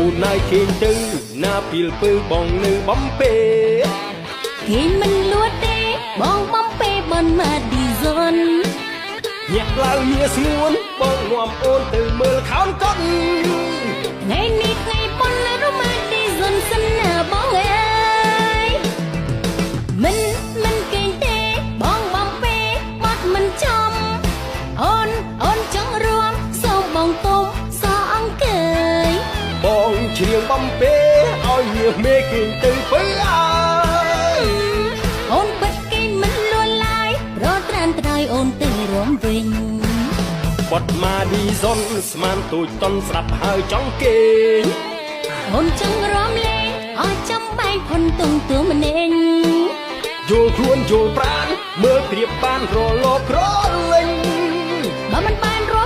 អូនណាយគេងទៅណាពីលពើបងនៅបំពេ គេមិនលួចទេបងបំពេបនម៉ាឌីសុន ញាក់ឡើងមៀស្ងួនបងនាំអូនទៅមើលខោនកុន ថ្ងៃនេះថ្ងៃប៉ុនរម៉ាឌីសុនសិនណាបងអើយមិនមិនគេងទេបងបំពេបាត់មិនចំអូនអូនចង់រួមសូមបងគុំសអង្គើយ បងច្រៀងបំពេឲ្យញៀមេគេងទៅពើអើយ អូនបិទគេមិនលួឡើយរត់ត្រានត្រើយអូនទៅរំវិញ បត់ម៉ាឌីសុនស្មានទូចតនស្រាប់ហើយចង់គេង អូនចង់រំលេងអស់ចំបែកផុនទុងទួម្នេង យល់ខ្លួនយល់ប្រានមើលប្រៀបបានរលោករលេង បើមិនបានរ